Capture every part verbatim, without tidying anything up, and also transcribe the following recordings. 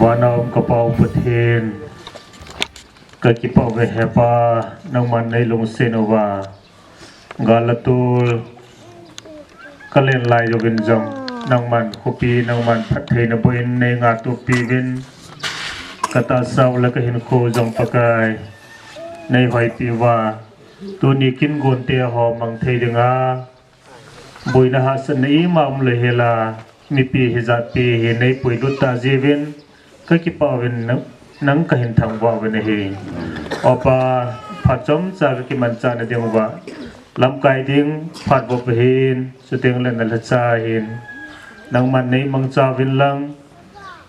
Vana um ka Pa u Pathen, ka kipah uve he Pa, nangman nei lungset uva, gal le tol ka len lai jouvin jong, nangman khopi, nangman phattheina boh in nei ngahtup uvin, ka tahsa u le ka hinkho jong Pakai, nei hoipi uva, tuni kin gonte ho mang thei dinga, boina hahsatna ima um lou hel a, mipi hi jatpi hi nei puilut ta jiuvin, ka kipah uvin nang, nang ka hin thangvah uvin ahi. O Pa, phat chomcha ka kimanchah na ding uva, lamkai ding phat bou ahin, chuteng le na lhacha ahin, nangman nei mangcha uvin lang,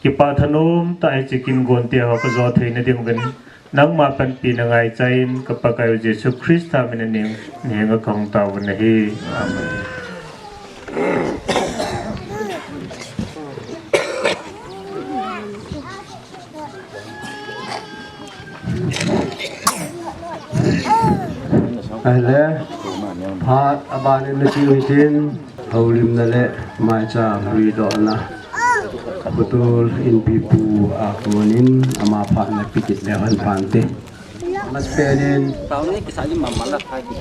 kipah thanom tah a hiche kin gonte ho ka jo theina ding uvin, nangma panpina ngaicha in ka Pakai u Jesu Christa min a nei henga ka hung taovin ahi. Amen. Ahile, phat aban in na chi hitin, houlimna le maicham huhdohna. Pu Tol Inpipu a konin ama phat na pe kit le hon phante. Masapen in,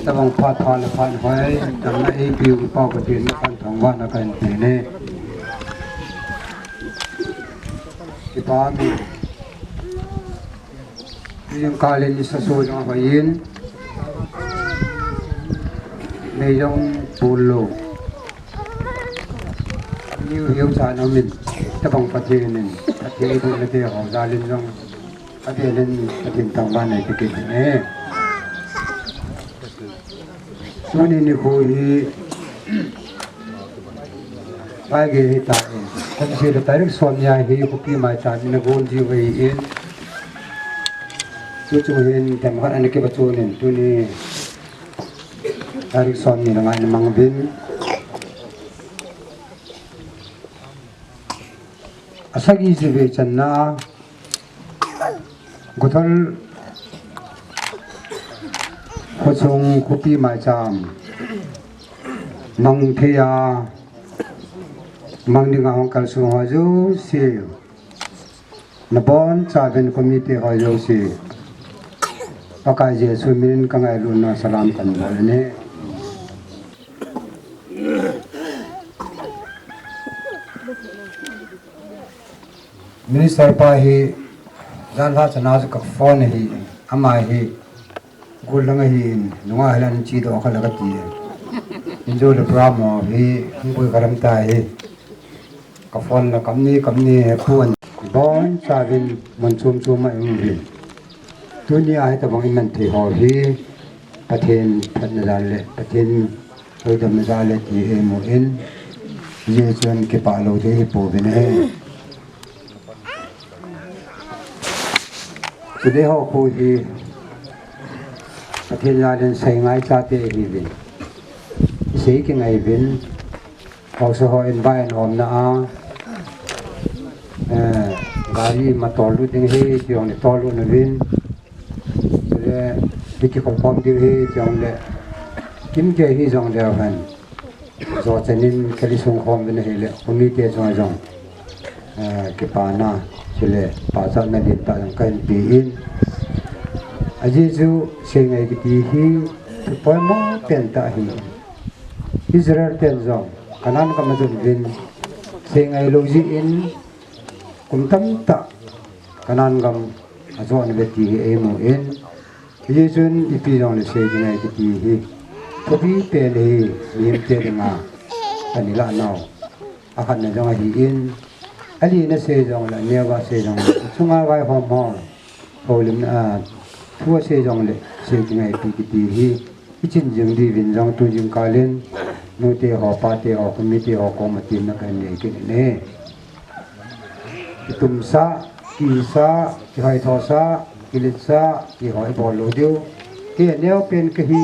tabang phat phat le phat hoi, damna eipiu Pa Pathen na kahin thangvahna kahin pe e. Kipa umin. Tujingkah le nisa so jong hoi in. Mei jong pul lou. Niu hiu cha na min. Tabang Pathen in. Pathen in na te ho jal in jong. Pathen in Pathen thangvahna nei pe kit e. Tuni nikho hi, Friday hi ta in. Kum seh le tarik som ni a hi khopi maicham in a gon jiu ahi in. Tuchung hin themkhat ana kipa chun in tuni tarik som ni na ngai na mang uvin. Asagi jiu ve channa. Guthal Khochung khopi maicham mang thei a, mang dinga hung kalsong ho jouse, nabonchauvin committee ho jouse, Pakai Jesu minin ka ngailutna salam kahin bol e. Minister pa hi, jan lha chana chu ka phone ahi, ama hi, gul lang ahi in, nunga hilan chi doh kha la kati. Injo le program hi, hung pui kha lam ta hi. Ka phone la kam ni, kam ni he pu an. Bonchauvin mun chom chom a i um uvin. Tuni a hitabang i man thei ho hi, Pathen phatna jal le, Pathen thoidamna jal le ti i mu in, hijeh chun kipah lou thei hi pouvin ahi. Chule ho khu hi, Pathen jal in sei ngai chate ihiuvin. Sei kingai uvin, Haosa ho in vai an omna a, eh, gari ma tol lut ding ahi, ti jong le tol lut nauvin. Chule, i kikhom khom diu ahi, ti jong le, kim kei hi jong le hen. Jo chan in kali sung khom uvin ahile, committee chunga jong, eh, kipana, chule, pachatna lentah jong kahin pe in. Ajeh chu, sei ngai kiti hi, thu poimo pen tah ahi. Israel ten jong, Canaan gam a jon uvin, sei ngai lou jeh in, kum tamtah, Canaan gam a jon uve ti hi i mu in, hijeh chun ipi jong le sei kingai kiti hi, thupi pen ahi, mihem te dinga, ani lah nau. Akhatna jong ahi in, ali na sei jong le, aneo a sei jong le, chunga vaihom ho. Houlimna, a, thu asei jong le, sei kingaipi kiti hi, i chin jing diuvin jong tu jingkah in, nute ho, pate ho, committee ho, koma temna kahin nei kit in ahi. Kitumsah, kiisah, kihoithosah, kiletsah, ti ho i bol lou diu. Kei aneo pen kahi,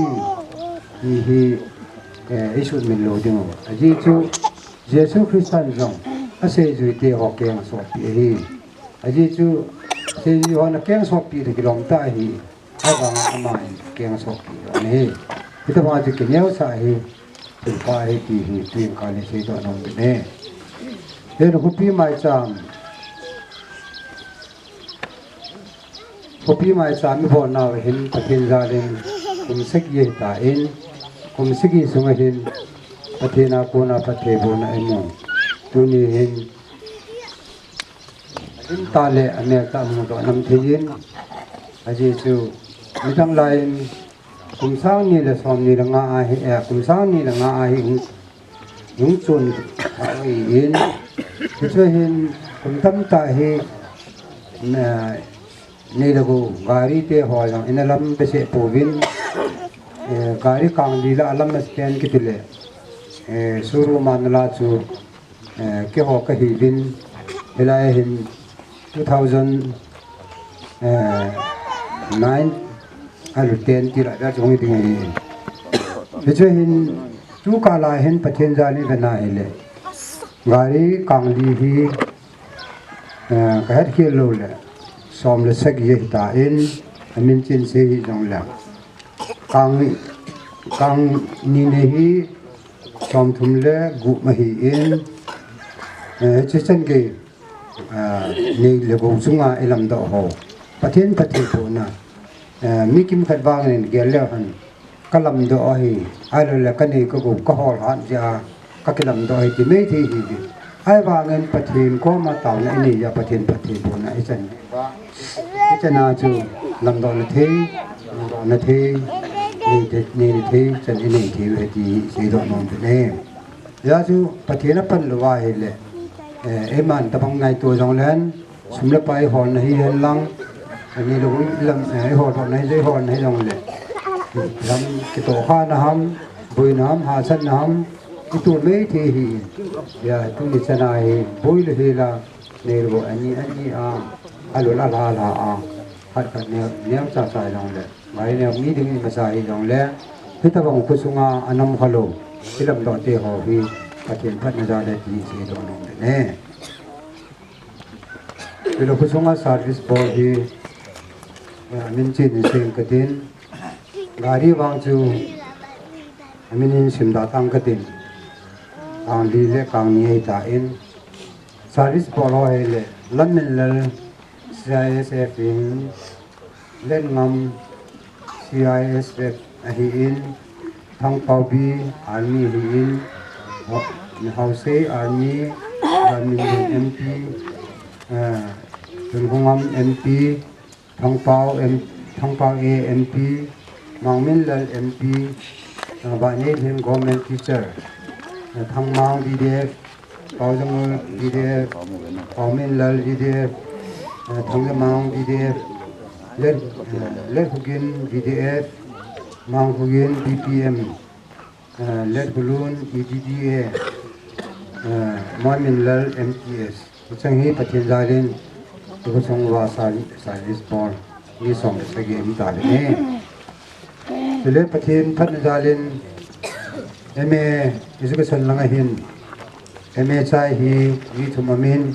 ti hi, eh, i sumil lou diu. Ajeh chu, Jesu Christan jong, aseijuite ho keng a sopi ahi. Ajeh chu, Seiji hon akeng soppi le kilom ta hi. Ahivang ama in akeng soppi ahi. Hitabang chu kineosah hi, thilpha ahi ti hi, tuin kani seidoh nom in e. Henu khopi maicham. Khopi maicham ibolnau hin Pathen jalin kum sagi ahitan, kum sagi sunga hin Pathen a kona phattheibohna imu. Tuni hin alim tah le amel tah mudoh nam thei in, ajeh chu midang laiyin kum sang ni le som ni le nga ahi, eh, kum sang ni le nga ahi hung, hung chun ahi in, hichu hin kum tamtah hi, eh, nei le gou gari te ho jong ina lam behseh pouvin, eh, gari kang li la alam a stand kiti le, eh, showroom a nala chu, eh, keiho kahiuvin, hilai hin two thousand, eh, nine alu ten ti la da chung ding ahi. Hichu hin tu kah la hin Pathen jal in vena hile, gari kang li hi, eh, kahet khel lou le som le sagi ahitan, amin chin sei hih jongle, kang, kang ni nei hi som thum le gup ahi in, eh, hiche chan gei, ah, nei le gou chunga ilamdoh ho, Pathen phattheibohna, eh, mi kimkhat vangin gel leu hen, kalamdoh ahi, ahilou le kanei kagou kahol hat jeh a kakilamdoh ahi ti maithei ahi. Ahivangin Pathen koma taona inei a Pathen phattheibohna ichan, ichan a chu lamdohna thei, lamdohna thei, nei thei, neina thei chan inei thei u ahi ti seidoh nom in e. Hijeh chun Pathen apan lou ahile, eh, eiman tabang ngaito jongle, sum le pai holna hihen lang, ani lou lam, eh, iholdohna hi, iholna hijongle, lam kitohkhana ham, boina ham, hahsatna ham, itu maithei ahi. Hijeh a tuni chan a hi boi le hel a, nei le gou ani ani a, alol alha lha a, khat khat neo neo cha cha jongle, ngai neo mi ding imacha hijongle, hitabang khosunga anam khalou, ilamdoh te ho hi Pathen phatna jal e ti seidoh nom in e. Hilai khosunga service bol hi, eh, amin chin in sei katin, gari vang chu amin in simda tang katin, kang li le kang ni ahitan, service bol ho hile, Lamminlal C I S F in, Letngam C I S F ahi in, Thangpaobi Army ahi in, Ho-, Haosei Army, Lamminlun M P, eh, Tunkhongam M P, Thangpao M-, Thangpao A M P, Mangminlal M P, eh, Vanneilhem Government Teacher, eh, Thangmang V D F, Paojangol V D F, Paominlal V D F, eh, Thanglemang V D F, Let, eh, Letkhogen V D F, Mangkhogen B P M, eh, Letkholun E D D A, eh, Moiminlal M T S. Hicheng hi Pathen jalin, hicheng uva service bol mi som le sagi aum tauve. Chule Pathen phatna jalin M A education langa hin M A chai hi mi thum aumin,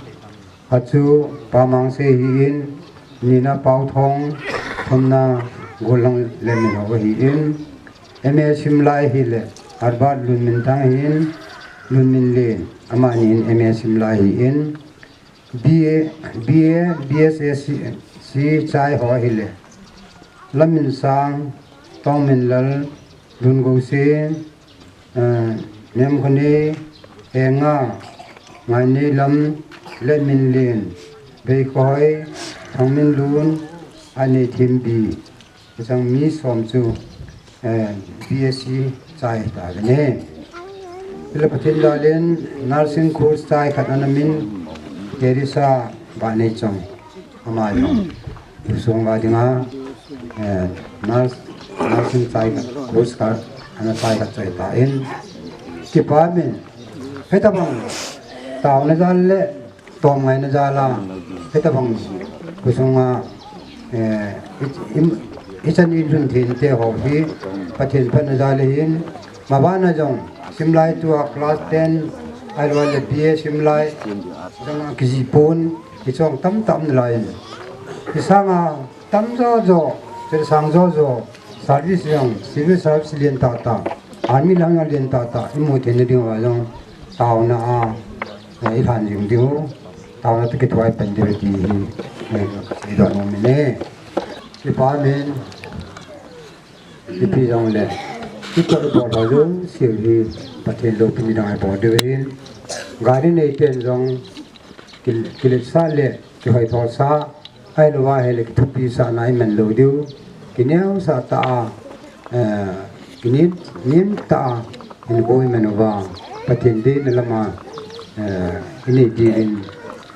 khat chu Pa Mangse ahin, nina Paothong, thumna Gollang Lenminhao ahin, M A simlai hile Herbert Lunminthang ahin, Lunminlen, amani hin M A simlai ahin, B A, B A, B S A C, C chai ho ahile, Lamminsang, Tongminlal, Lungosen, eh, Nemkhonei, Henga, Ngaineilam, Letminlen, Veikhoi, Thangminlun, Aneithembi. Hicheng mi som chu, eh, B S C chai tauve. Chule Pathen jalin nursing course chai khat ana min Teresa Vaneichong. Ama jong khosung uva dinga, eh, nurse, nursing chai khat, course khat ana chai khat chai tan. Kipah in, hitabang taona jal le tomngaina jal a, hitabang khosunga, eh, i, i, ichan in lhun thei te ho hi Pathen phatna jal ahin, mabana jong simlai tua class ten, ahilouleh B A simlai, jong kijih pon, hiche tamtah um nalai in. Sanga tam jo jo, chule sang jo jo, service jong, civil service lien tah tah, army lang jong lien tah tah, imu theina diuva jong, taona a, eh, ilhan jing diu, taona toh kithoa ipan diu ti hi, eh, seidoh nom in e. Kipa min, ipi jongle, kitoh ibol ho jouse hi, Pathen loupina ding a ibol diu ahin, gari neiten jong, kil-, kiletsah le, kihoithosah, ahilouva ahile kithupisahna iman lou diu, kineosah tah a, eh, kinem, nem tah a, hin bou iman uva, Pathen deina lama, eh, inei diuvin,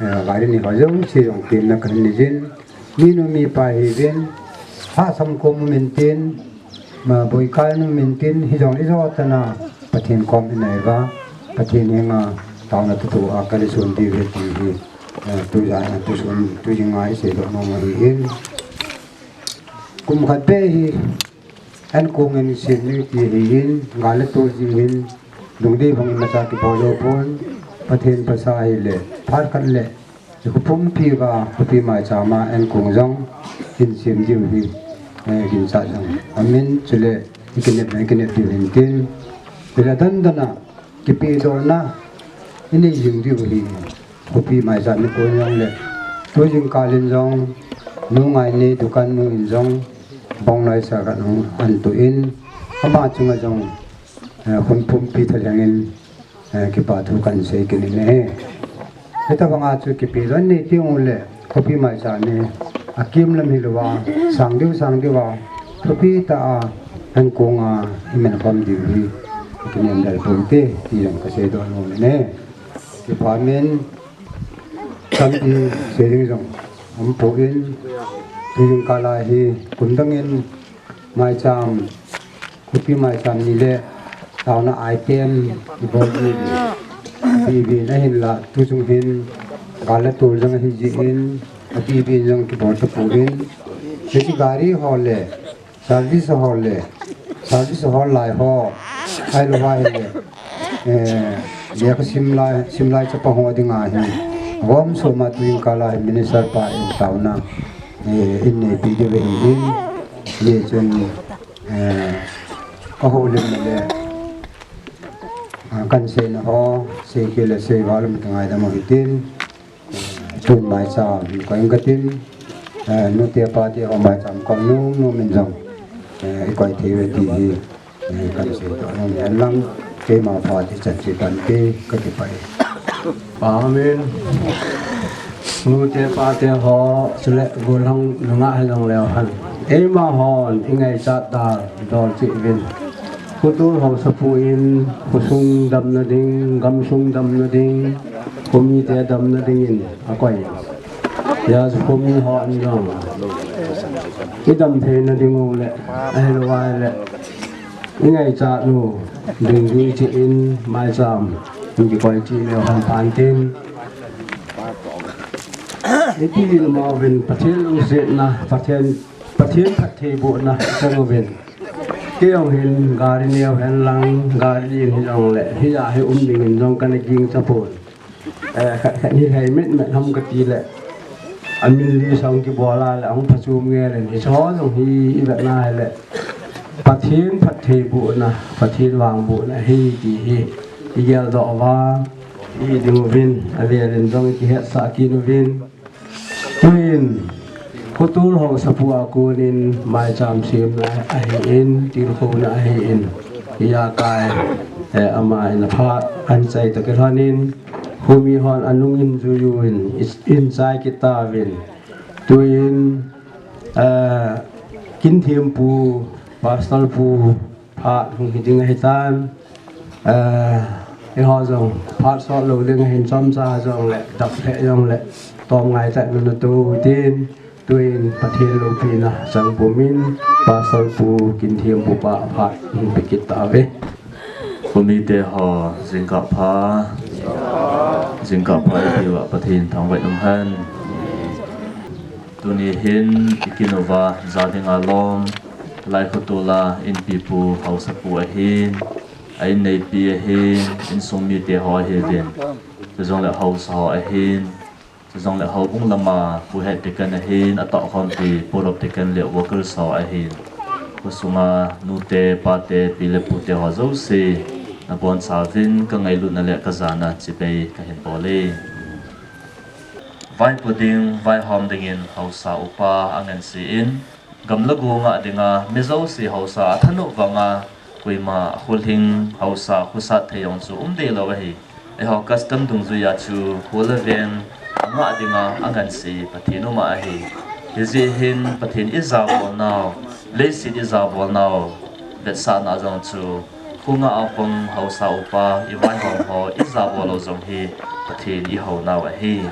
eh, gari nei ho jouse jong temna kahin nei jin, minu mipa hiuvin, lhahsam kom um intin, ma boikai um intin, hijongle ijo tah a, Pathen kom inei uva, Pathen henga, taona toh thua kalsun diu ahi ti hi, eh, tujan, tusun, tujinga iseidoh nom ahin. Kum khat beh hi, ankong in sem ding ti ahin, gal le tol jeh hin, lungdei bang imacha kibol lou pon, Pathen phasa ahile, phat khat le, ikho pumpi uva, khopi maicham a, ankong jong, hin sem diu hi, eh, ginchat jong aum in, chule, ikinep, ikinep diu hin tin, chule adan dan a, kipehdohna, inei jing diu ahi, khopi maicham nikho jong le, tujingkah in jong, Nu Ngainei dukan nu in jong, bong laisa khat hung antoh in, ama chunga jong, eh, khun pumpi thalheng in, eh, kipa thu kahin sei kit in ahi. Hitabanga chu kipehdoh nei teng uleh, khopi maicham hi, akim lam hilouva, sang diu, sang diuva, thupi tah a, ankong a, iman khom diu hi, kinem del ponte, ti jong kaseidoh nom in ahi. Kipa min, tampi sei ding jong, um poi, tujingkah a hi, kum dang in, maicham, khopi maicham ni le, taona item, ibol ni le, abibin ahinla, tuchung hin, gal le tol jong ahi jeh in, abibin jong kibol tapon, hiche gari ho le, service ho le, service ho lai ho, ahilouva ahile, eh, lekha sim lai, sim lai chapa ho dinga hi, gom soma tujingkah a hi minister pa in taona, eh, in neipi diu ahin, hijeh chun, eh, kahoulimna le, ah, kahin seina ho, seikhel le seival um kingaidam u hitin, tun maicham koi inge katin, eh, nute pate ho maicham kom nom nom in jong, eh, ikoi thei uve ti hi, eh, kahin seidoh nom in lang, keima phat ichan cheh tante, kakipah e. Amen. Nute pate ho, chule gollhang nungah hijongleu hen, eima hon ingaichat dal dol cheh uvin, khotol haosapu in khosung damna ding, gamsung damna ding, khomite damna dingin akoi. Hijeh chun khomi hon jong idam theina diu le, ahilouva ahile, ingaichat u dungjui cheh in maicham in kikoi cheh leu hen phaten, ipi in amauvin Pathen lungsetna, Pathen, Pathen phattheibohna chang uvin, kei jong hin gari neo hen lang, gari lien hijongle, hia hi um dingin jong kana gingcha pon. Eh, khat khat hi lhai met met ham kati le, amin li sang kibol a le, ahung phachom nge le, hiche ho jong hi ivetna hile, Pathen phattheibohna, Pathen vangbohna ahi ti hi igeldoh uva, i ding uvin, avel in jong ikihetsah kit uvin. Tuin, khotol haosapu a konin maicham semna ahin, tilkhouna ahin, ijakai, eh, ama in aphat anchai toh kilhonin, khomi hon anung in jui uvin, in, inchai kit tauvin. Tuin, eh, kinthempu, pastor pu, phat hung hi ding ahitan, eh, eiho jong phat sot lou ding ahin, chomcha jongle, dap lheh jongle, tom ngaichat nau natoh utin, tuin Pathen loupina chang pumin, Pastor Pu Kinthempu pa phat hung pe kit tauve. Khomite ho, jingkah pha, jingkah pha ipi uva Pathen thangvah in umhen. Tuni hin ikin uva, ja dinga lom, Laikhotola inpipu haosapu ahin, a inneipi ahin, insung mite ho ahiuvin, chujongle haosa ho ahin, Chujongle houbung lama Pu Head Deacon ahin, atohkhompi Pu Rob Deacon le workers ho ahin, khosunga nute, pate, pi le pute ho jouse, nabonchauvin kangailutna le kajana chibai kahin bol e. Vaipo ding, vaihom dingin haosa upa angansen, gam le go ngah dinga mi jouse haosa athanop vanga, koima kholhing haosa khosat thei jong chu um dehlou ahi. Eiho custom dungjuia chu kho le veng angah dinga anganse Pathen um ahi. Hijeh hin Pathen ijabolnau, leiset ijabolnau vetsahna jong chu kho ngah a pang haosa upa, ivaihom ho ijabol lou jong hi Pathen ihounau ahi.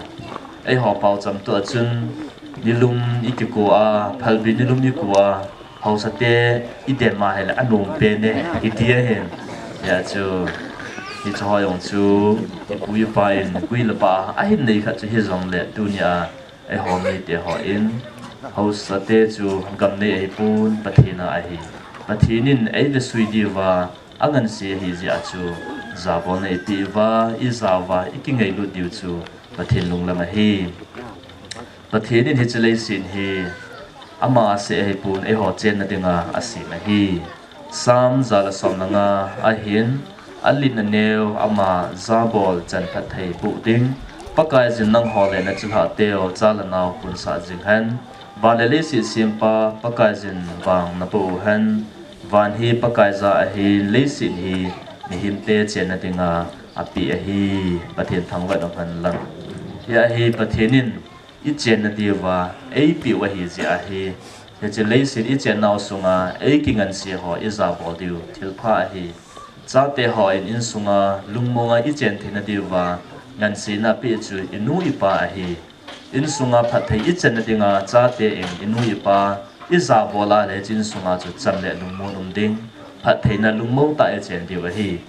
Eiho paocham toh a chun, nilum ikiko a, phalbi nilum iko a, haosate idem a hile anom pen e, kiti ahin. Hijeh chun, hicheho jong chu ipu ipa in gui le pah ahin nei khat chu hijongle tunia eiho mite hon, haosate chu gam nei ahipon Pathen a ahi. Pathen in eivesui diuva anganse ahi jeh a chu, jabolna ipeh uva, ijah uva ikingailut diu chu Pathen lunglam ahi. Pathen in hiche leiset hi ama asem ahipon, eiho chenna dinga asem ahi. Psalm ja le som le nga ahin, alen aneo, ama jabol chan phatthei boh ding, Pakaiyin nangho le nachilhahteu cha le nao punsah jing hen. Van le leiset sempa Pakaiyin vang naboh u hen. Van hi Pakai ja ahin, leiset hi mihemte chenna dinga apeh ahi. Pathen thangvah in umhen lang. Hia hi Pathen in ichenna diuva eipeh u ahi jeh ahi. Hiche leiset ichennau sunga eikinganse ho ijabol diu thilpha ahi. Chate hon insunga lungmonga ichen theina diuva ngansena apeh chu inu ipa ahi. Insunga phatthei ichenna dinga chate in inu ipa ijabol a le hiche insunga chu cham le lungmon um ding, phattheina lungmong tah a ichen diu ahi.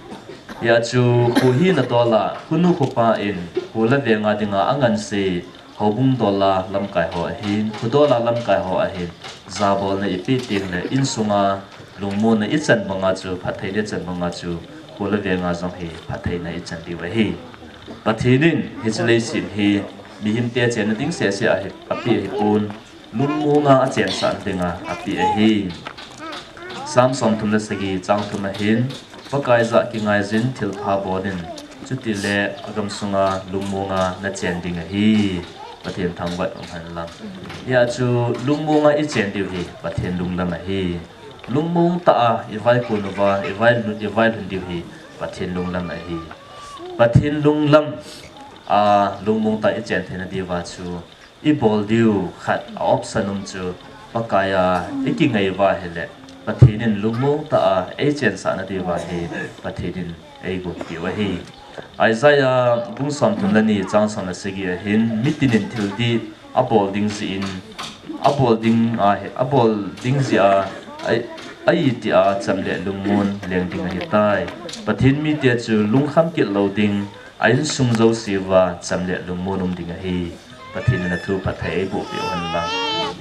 Hia chu kho hina dol a khonu khopa in kho le venga dinga anganse, houbung dol a lamkai ho ahin, kho dol a lamkai ho ahin, jabolna ipeh tengle insunga lungmonna ichan banga chu, phattheina ichan banga chu kho le venga jong hi phattheina ichan diu ahi. Pathen in hiche leiset hi mihemte chenna ding sese ahi, apeh ahipon, lungmonga achensahna dinga apeh ahi. Psalm somthum le sagi chang thum ahin, Pakai jah kingaiyin thilpha bol in, chutile agamsunga lungmonga nachen ding ahi. Pathen thangvah in umhen lang. Hia chu lungmonga ichen diu hi Pathen lunglam ahi. Lungmong tah a ivaikon uva, ivailhun, ivailhun diu hi Pathen lunglam ahi. Pathen lunglam a lungmong tah a ichen theina diuva chu, ibol diu khat a option um chu, Pakai a ikingai uva ahile, Pathen in lungmong tah a eichensahna diuva hi Pathen in eigonpeh u ahi. Isaiah bung somthum le ni chang som le sagi ahin, mitin in thil dih abol ding jeh in, abol ding ahi, abol ding jeh a, a, a iti a cham le lungmon leng ding ahitai. Pathen mite chu lungkham kit lou ding, a insung jouse uva cham le lungmon um ding ahi. Pathen in athu phatthei eiboh peh u hen lang.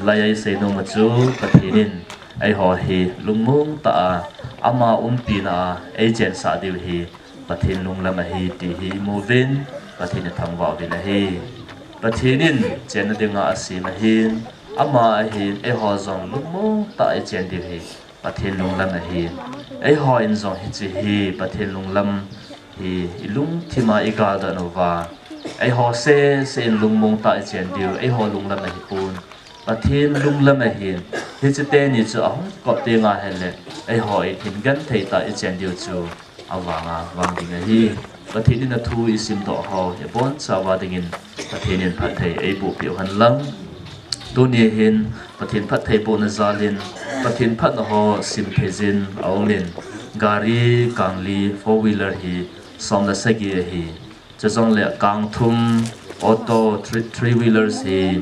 Hilai a isei nom u chu Pathen in eiho hi lungmong tah a ama umpina a eichensah diu hi Pathen lunglam ahi ti hi imuvin, Pathen ithangvah uvin ahi. Pathen in chenna dinga asem ahin, ama ahin, eiho jong lungmong tah a ichen diu hi Pathen lunglam ahin. Eiho in jong hiche hi Pathen lunglam hi ilungthim a igaldoh uva, eiho sese in lungmong tah a ichen diu, eiho lunglam ahipon, Pathen lunglam ahin. Hiche teni chu ahung kop tenga ahile, eiho in hin genthei tah a ichen diu chu avanga vang ding ahi. Pathen in athu isimdoh ho ibonchauva dingin Pathen in phatthei eiboh peh u hen lang. Tuni hin Pathen phatthei bohna jal in Pathen phatna ho simthei jin aumin, gari kangli, four wheeler hi som le sagi ahi. Chujongle kangthum, auto, three, three wheelers hi,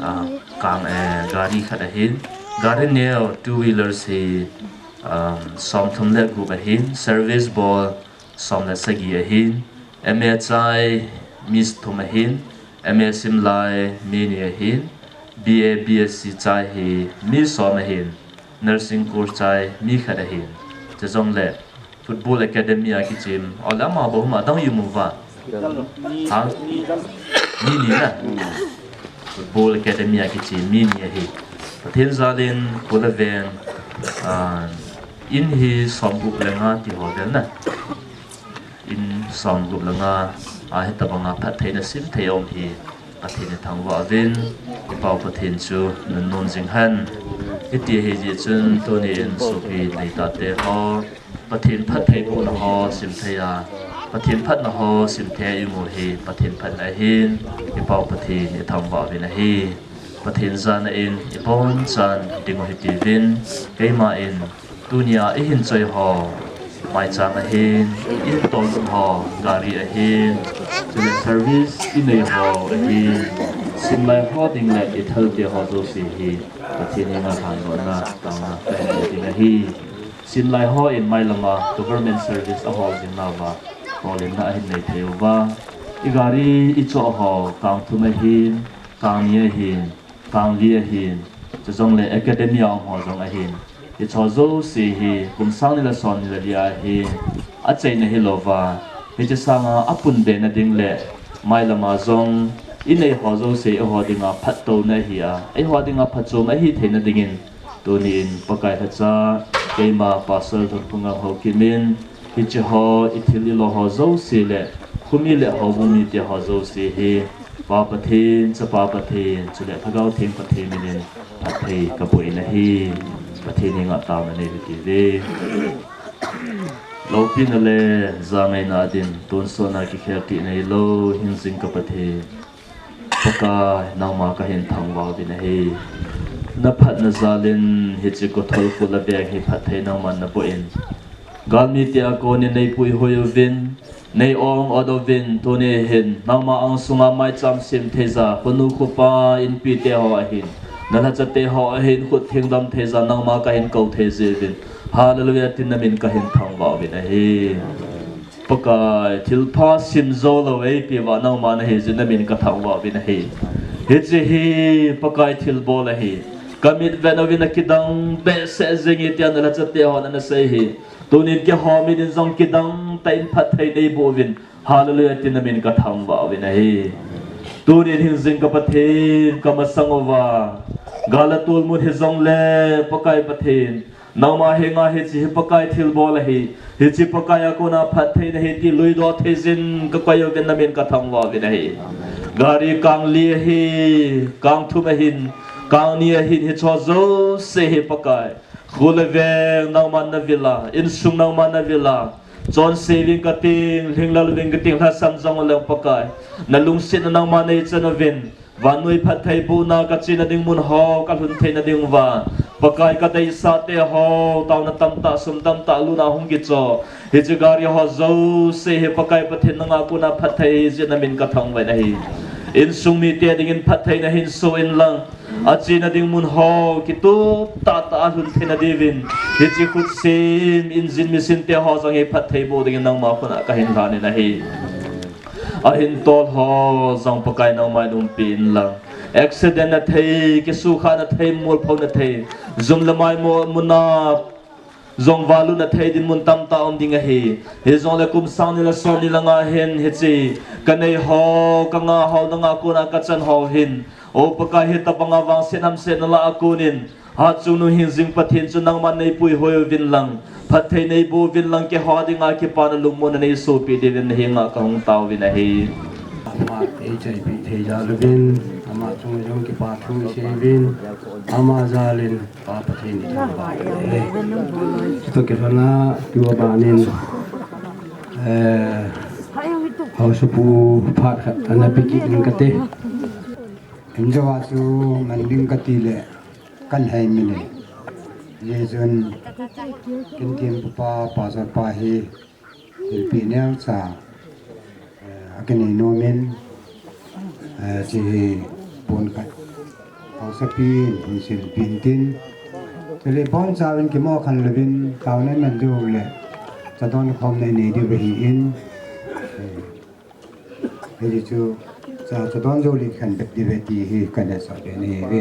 ah, kang, eh, gari khat ahin, gari neo, two wheelers hi, um, somthum le gup ahin, service bol som le sagi ahin, M A chai mi thum ahin, M A simlai mi ni ahin, B A, B S C chai hi mi som ahin, nursing course chai mi khat ahin. Chujongle football academy a kichem, ole ama bou hum a dang imu uva. Ha? mi ni na. Football Academy a kichi mi ni ahi. Pathen jalin, Pu le Veng, ah, in hi som gup le nga ti ho vel na. In som gup le nga, a hitabanga phattheina simthei um hi Pathen i thangvah uvin, i Pau Pathen chu nunnom jing hen. Hiti ahi jeh chun tuni in sopi neitah te ho, Pathen phattheibohna ho simthei a, Pathen phatna ho simthei a i mu hi Pathen phatna ahin, i Pau Pathen i thangvah uvin ahi. Pathen jana in i bonchan ding u hitiuvin, keima in tunia i hin choi ho, maicham ahin, i hin tolnung ho, gari ahin, chule service i nei ho ahin, simlai ho ding le i thal te ho jouse hi Pathen henga lhandohna, taona kahin nei ding ahi. Simlai ho in mailama government service ahol jing nauva, holimna ahin nei thei uva, i gari i choh ho, kang thum ahin, kang ni ahin, kang li ahin, chujongle academy a um ho jong ahin, hicheho jouse hi kum sang ni le som ni le li a hi achaina hilouva, hiche sanga apunbena ding le mailama jong i nei ho jouse eiho dinga phattouna ahi a, eiho dinga phachom ahi theina dingin, tuni in Pakai lhacha, keima Pastor Thunphungam Haokip in, hiche ho, i thil i lo ho jouse le, khomi le houbung mite ho jouse hi, Pa Pathen, Chapa Pathen, chule Lhagao Theng Pathen minin phatthei kaboh in ahi. Pathen henga taona nei u hitiuve. Loupina le jangaina din, tonsotna kikhel tih neilou, hingjing ka Pathen, Pakai, nangma kahin thangvah uvin ahi. Na phatna jalin hiche Kothol Khul a veng hi phatthei nangman naboh in, galmite a konin neipuihoi uvin, nei ong ot uvin, tuni hin nangma angsunga maicham sem theija, khonu khopa, inpite ho ahin, na lhachate ho ahin, khut thengdam theija nangma kahin kou thei jeh uvin, Hallelujah tin namin kahin thangvah uvin ahi. Pakai, thilpha sim jou lou eipeuva nangma nahi jeh in namin kathangvah uvin ahi. Hiche hi Pakai thilbol ahi. Kamit vet uvin akidang behseh jenge tia na lhachate hon ana sei hi. Tunin keiho mit in jong kidang tah in phatthei neiboh uvin, Hallelujah tin namin kathangvah uvin ahi. Tunin hingjing ka Pathen, kamasang uva, gal a tolmun hijongle Pakai Pathen, nangma henga hiche hi Pakai thilbol ahi. Hiche Pakai a kona phatthei nahi ti luidoh thei jin kakoi uvin namin kathangvah uvin ahi. Gari kang li ahi, kang thum ahin, kang ni ahin, hicheho jouse hi Pakai, khul le veng nangman navil a, insung nangman navil a, chonse uvin kating, lhinglel uvin kating, lhasam jong uleng Pakai, nalungsetna nangma neichan uvin, vannoi phattheibohna kachena ding mun ho kalhun theina diuva, Pakai, kadeisah teho, taona tamtah, sum tamtah luna hung kicho, hiche gari ho jouse hi Pakai Pathen nanga kona phatthei jeh in namin kathangvah in ahi. Insung mite dingin phatthei nahin soh inlang, achena ding mun ho kitup tahtah a lhun theina diuvin, hiche khutsim, engine, machine teho jong hi phattheiboh dingin nangma kona kahin lhan in ahi. Ahintol ho jong Pakai nangman umpi inlang, accident na thei, kisukhahna thei, molphouna thei, jum le maimo muna jong valutna thei dinmun tamtah um ding ahi. Hijongle kum sang ni le som ni le nga hin hiche kanei ho, kangah ho, nanga kona kachan ho hin, O Pakai, hitobanga vangset hamsetna lah a konin, hatchungnung hingjing Pathen chu nangman neipuihoi uvin lang, phatthei neiboh uvin lang, keiho dinga kipana lungmonna neisohpeh diuvin nahenga kahung taovin ahi. Phat eichaipeh thei jal uvin, ama chunga jong kipa thu isei uvin, ama jalin Pa Pathen ithangvah uve. Chutoh kilhona, tua banin, eh, haosapu phat khat ana pe kit ding kate. Hijeh a chu man ding kati le, kan heimil e. Hijeh chun, kin thempu pa, pastor pa hi, thilpeh neocha, eh, akinei nomin, eh, hiche hi pon khat haosapi in hin silpeh intin, chule bonchauvin kimo khen louvin, taona iman diu le, cha donkhomna inei diu ahin, eh, Hijeh chun, cha, cha don jou le khen bep diu ve ti hi kana sah be nahi ve.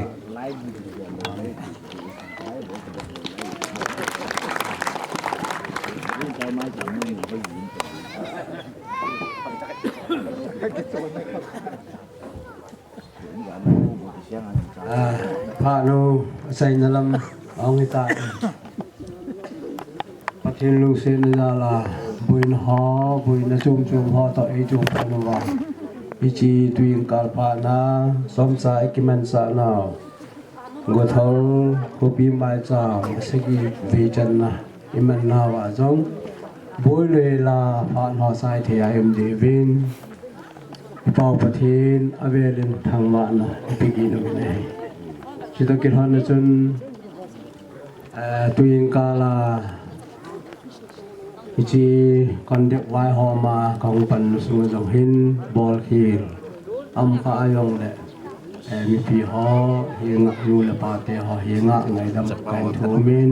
Ah, phat nu, achaina lam ahung hita. Pathen lungsetna jal a, boina ho, boina chom chom ho toh eichom phat uva, hiche tuin kal phat na, somsa ikimansah nau Gothol khopi maicham, asagi vei channa iman nauva jong, boi le la phat ho sai thei a ium diuvin, i Pau Pathen avel in thangvahna ipe kit uvin ahi. Chutoh kilhon a chun, eh, tuin kal a, hiche Kondep vaihom a kahung pan sung jong hin bolkhel aum kha a jongle, eh, mipi ho henga, nu le pa te ho henga ngaidam kahin thum in,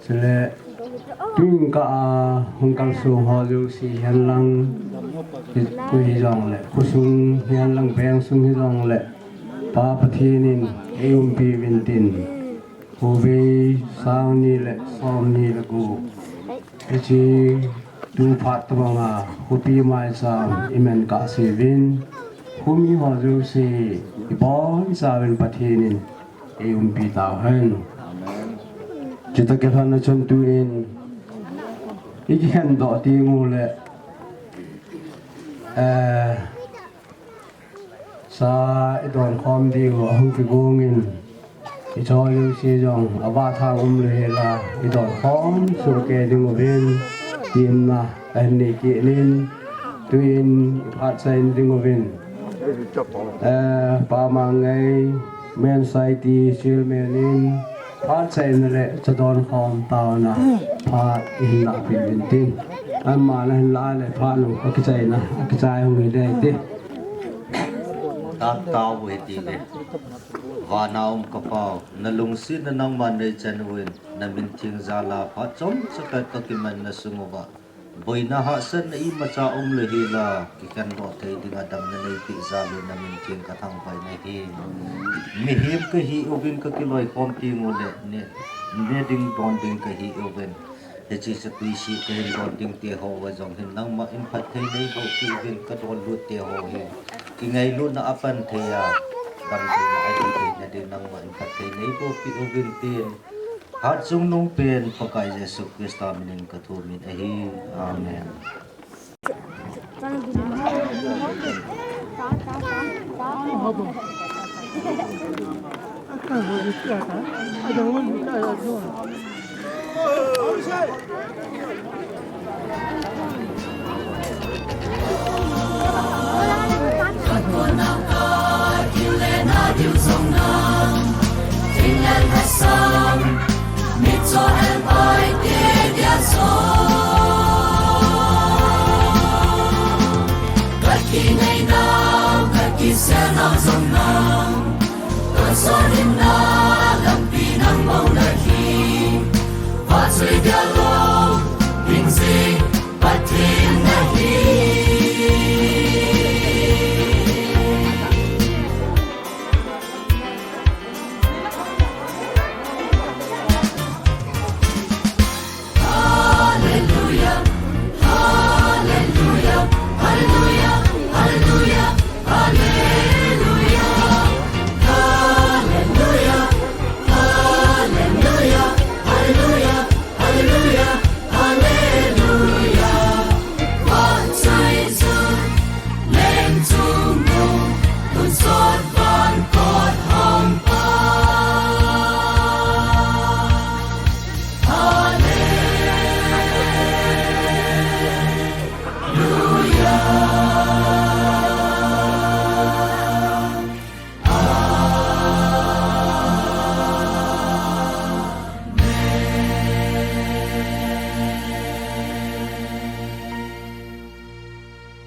chule tuin kal a hung kalsong ho jouse hihen lang, koi hijongle, khosung hihen lang, veng sung hijongle, Pa Pathen in eiumpi uvin tin, khovei sang ni le som ni le gup, hiche tu phat tobang a khopi maicham iman kahse uvin, khomi ho jouse ibonchauvin Pathen in eiumpi tauhen. Chutoh kilhon a chun tuin ikikhen doh teng uleh, eh, sa idon khom diu ahung kigong in, ichol jouse jong avahthang um lou hel a, idon khom soh kei ding uvin, temna kahin nei kit in, tuin iphatchai ding uvin, eh, Pa Mangngai, Men Society Chairman in, phatchaina le chadon khom taona phat ihin lahpeh uvin tin, ama nahin lah le phat nu akichaina, akichai hung hi ding ahi ti. Tah tao u hite. Vana um ka Pau, nalungsetna nangman neichan uvin, namin theng jal a phat chomcha khat kakimanna sung uva, boina hahsatna imacha um lou hel a, kikhen doh thei dinga damna neipeh jal uvin namin theng kathangvah in ahi. Mihem kahi uvin kakiloikhom teng uleh, ne, ne ding don ding kahi uvin, hiche sapui sih kahin don ding te ho uva jong hin nangman phatthei neiboh peh uvin, kadon lut te ho hi kingailutna a pan thei a, damtheina ahi theina ding nangman phatthei neiboh peh uvin tin, Hatchungnung pen Pakai Jesu Christa min in kathum in ahi. Amen.